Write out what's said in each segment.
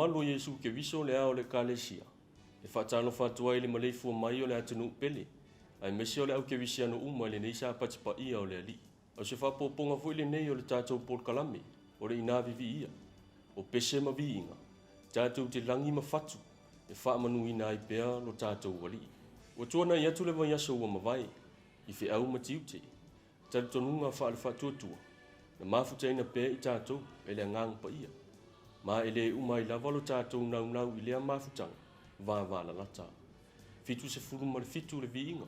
mamalu o Iesu Keriso le Ao o le Ekalesia, e faatalofa atu ai i le maleifua mai o le atunuu pele, aemaise o le au kerisiano uma i lenei Sapati paia o le Alii. O se faaopoopoga foi lenei o le tatou polokalame o le Ina Viviia, o pese ma viiga, tatou te lagi ma fatu e faamanuina ai pea lo tatou Alii. Ua tuanai atu le vaiaso ua mavae, i feau ma tiute, talitonuga faale-faatuatua, na mafutaina pea i tatou e le Agaga Paia, ma e le uma ai lava lo tatou naunau i lea mafutaga vavalalata. 77 le viiga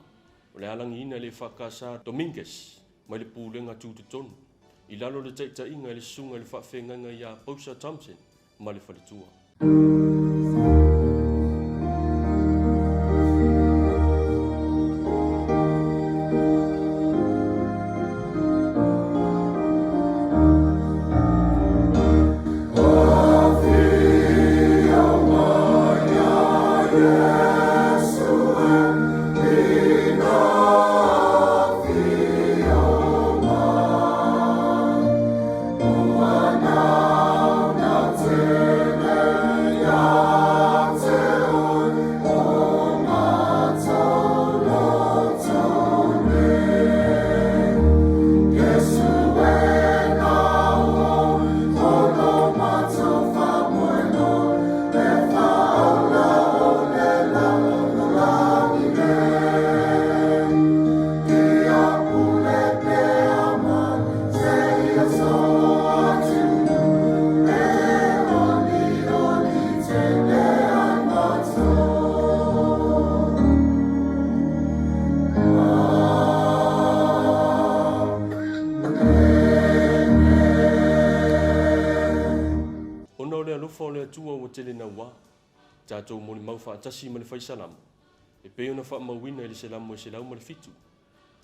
o le alagiina e le EFKS Dominguez mai le Pulega Tutotonu i lalo o le taitaiga e le Susuga i le Faafeagaiga ia Boucher Thompson ma le faletua. Ona o le alofa o le Atua ua tele naua, tatou molimau faatasi ma le fai salamo, e pei ona faamauina i le Selamo e 107,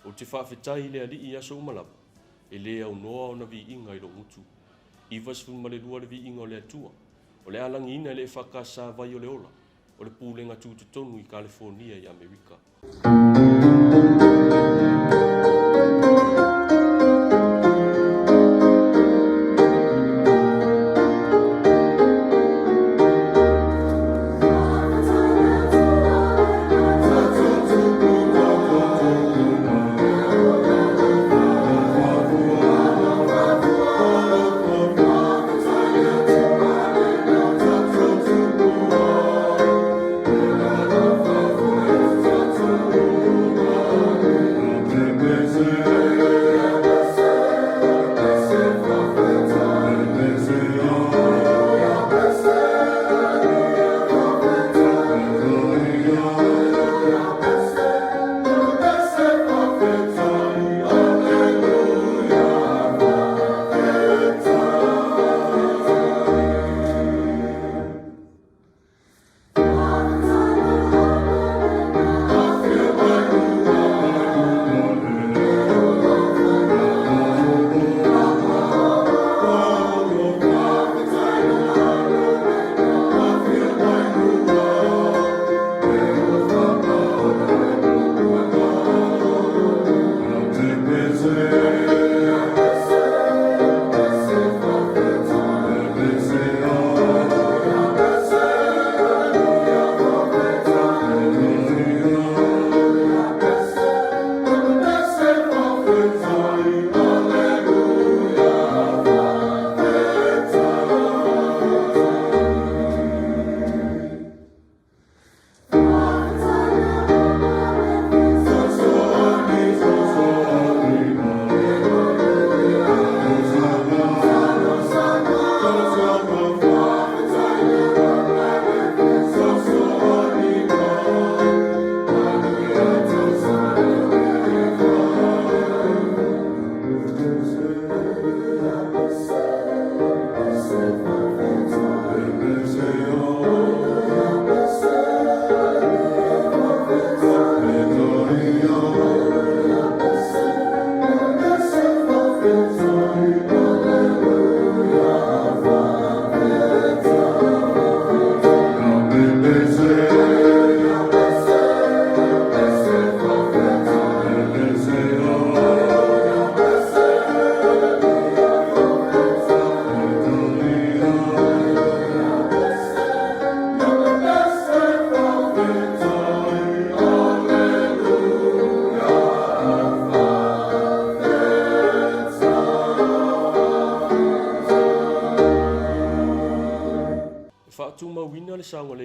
Ou te faafetai i le Alii i aso uma lava, e le aunoa ona viiga i lou gutu. 92 le viiga o le Atua, o le a lagiina e le EFKS vai o le ola, o le Pulega Tutotonu i Kalefonia i Amerika.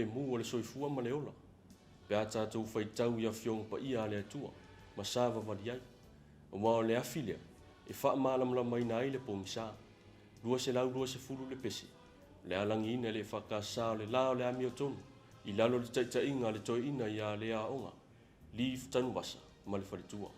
saogalemu o le soifua ma le ola, pe a tatou faitau i Afioga Paia a le Atua ma savavali ai, aua o le afi lea e faamalamalamaina ai le pogisa. 220 le pese, o le a lagiina i le EFKS o le la o le amiotonu i lalo o le taitaiga a le toeaina ia Lea Aoga, Leave Tanuvasa ma le faletua.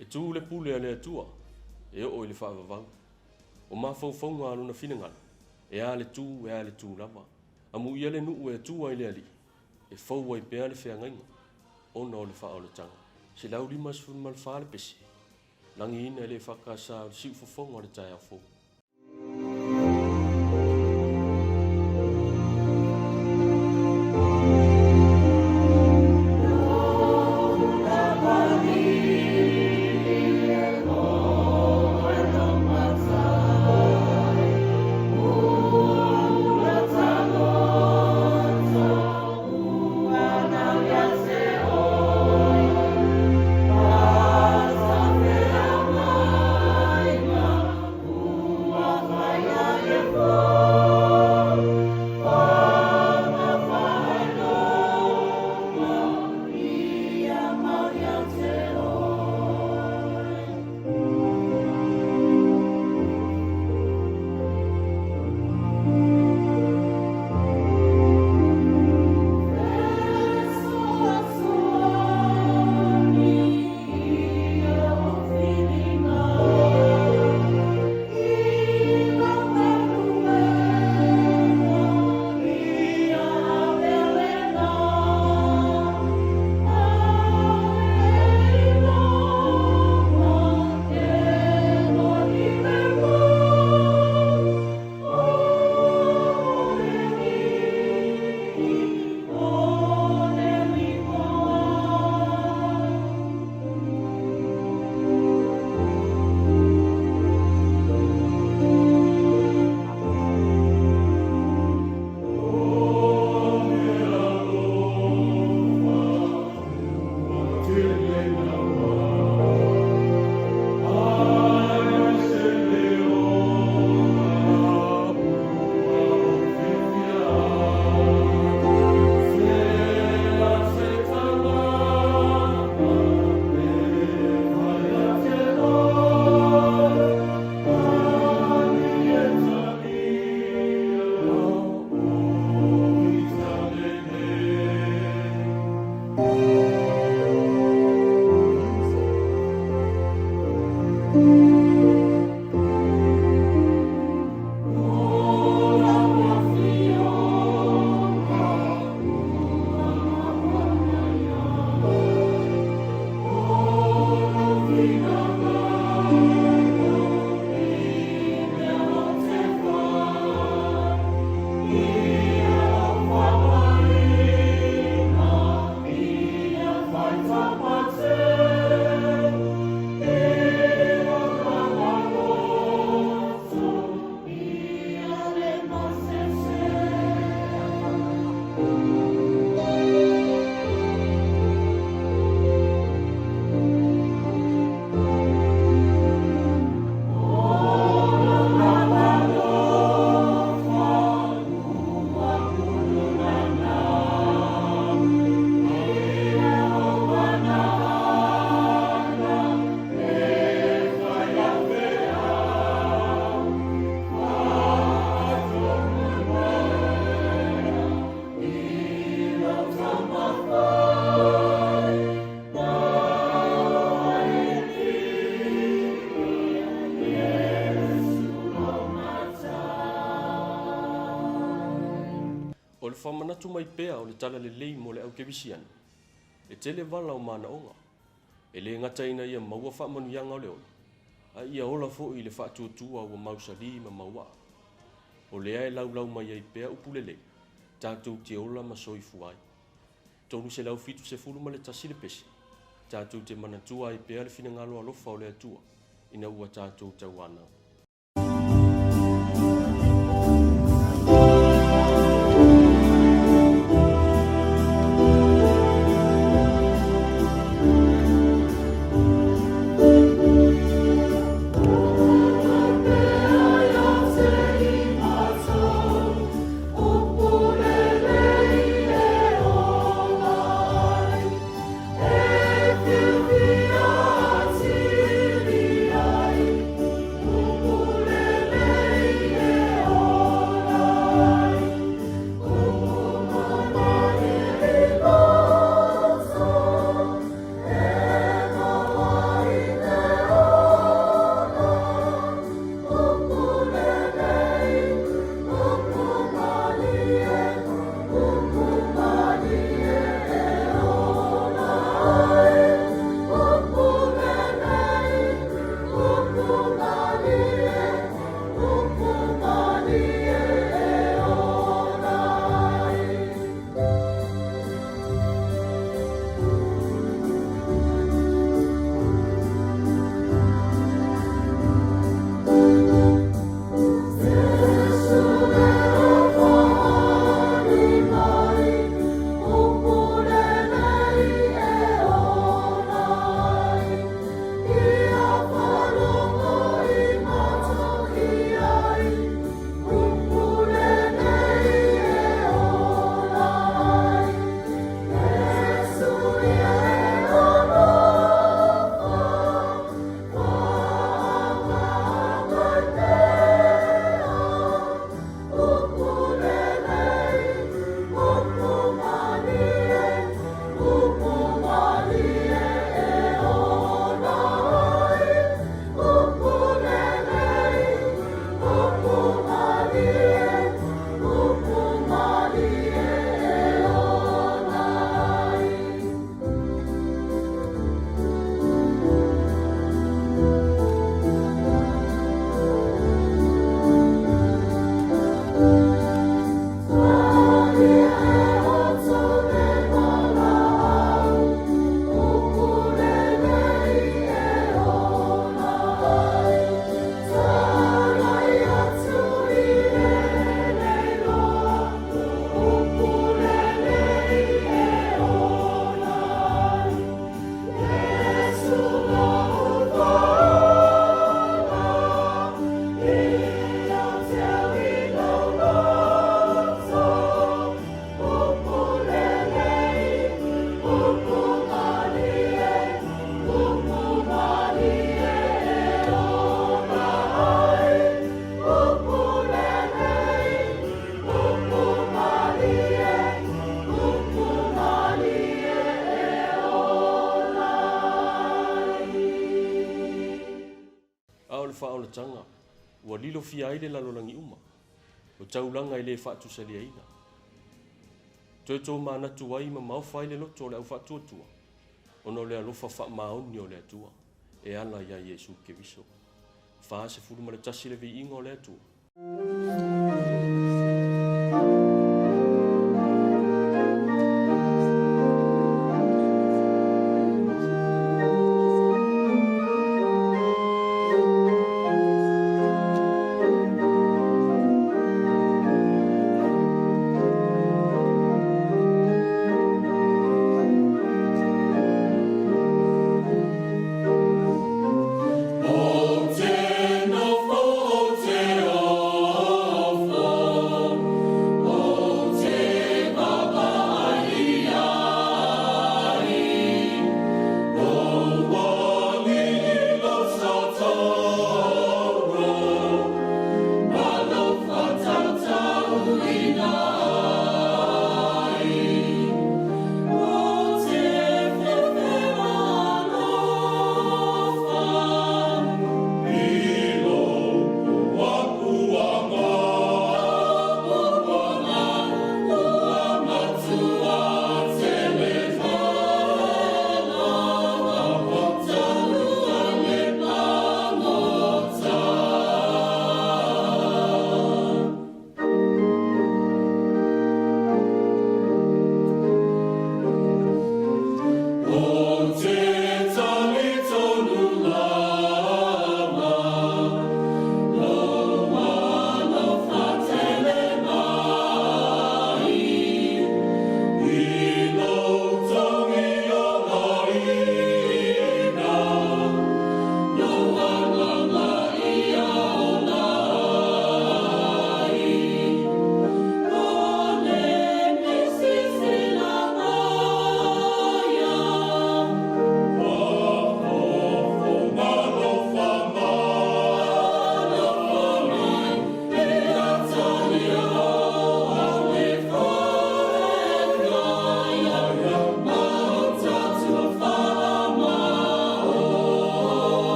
E tu le pule a le Atua e oo i le faavavau. O mafaufauga a lona finagalo, e a le tu e a le tu lava. Amuia le nuu e Atua i le Alii, e fou ai pea le feagaiga ona o le faaolataga. 154 le pese. Lagiina e le EFKS o le siufofoga o le taeao fou. O le faamanatu mai pea o le talalelei mo le au kerisiano, e tele vala o manaoga, e le gata ina ia maua faamanuiaga o le ola, a ia ola foi i le faatuatua ua mausali ma mauaa. O lea e laulau mai ai pea upu lelei, tatou te ola ma soifua ai. 371 le pese, tatou te manatua ai pea le finagalo alofa o le Atua ina ua tatou tauanau. o le faaolataga ua lilofia ai le lalolagi uma, o taulaga e le faatusaliaina. Toe tomanatu ai ma maofa ai le loto o le aufaatuatua, ona o le alofa faamaoni o le Atua e ala iā Iesu Keriso. 41 le viiga o le Atua.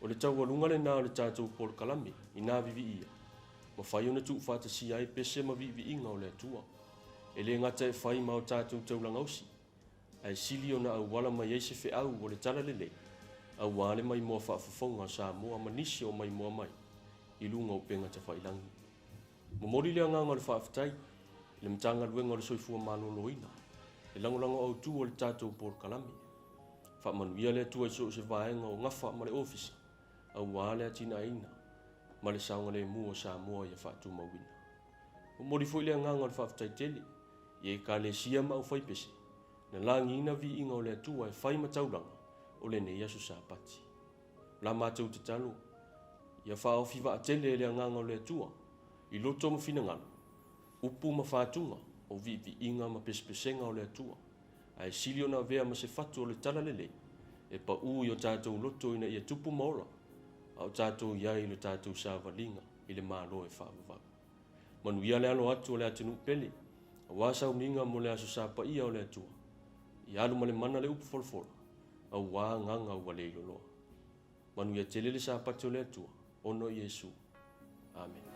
O le taualuga lenā o le tatou polokalame inā viviia, mafai ona tuufaatasia ai pese ma viiviiga o le Atua. E le gata e fai ma o tatou taulagausi, ae sili ona auala mai ai se feau o le talalelei auā le maimoa faafofoga o Samoa ma nisi o maimoa mai i luga o upega tafailagi. Momoli le agaga o le faafetai i le Matagaluega o le Soifua Maloloina, le lagolago autu o le tatou polokalame. Faamanuia le Atua i so o se vaega o gafa ma le ofisa auā le atinaeina ma le saogalemu o Samoa ia faatumauina. Momoli foi le agaga o le faafetai tele i Ekalesia ma aufaipese na lagiina viiga o le Atua e fai ma taulaga o lenei aso Sapati. O la matou tatalo, ia faaofi vaatele e le agaga o le Atua i loto ma finagalo, upu ma fatuga o viiviiga ma pesepesega o le Atua. Ae sili ona avea ma se fatu o le talalelei e paū i o tatou loto ina ia tupu ma ola, a o tatou i ai i le tatou savaliga i le Malo e faavavau. Manuia le alo atu o le atunuu pele, aua sauniga mo le Aso Sa paia o le Atua. Ia alu ma le mana le upu folafola, aua agaga ua le iloloa. Manuia tele le Sapati o le Atua, ona o Iesu. Amene.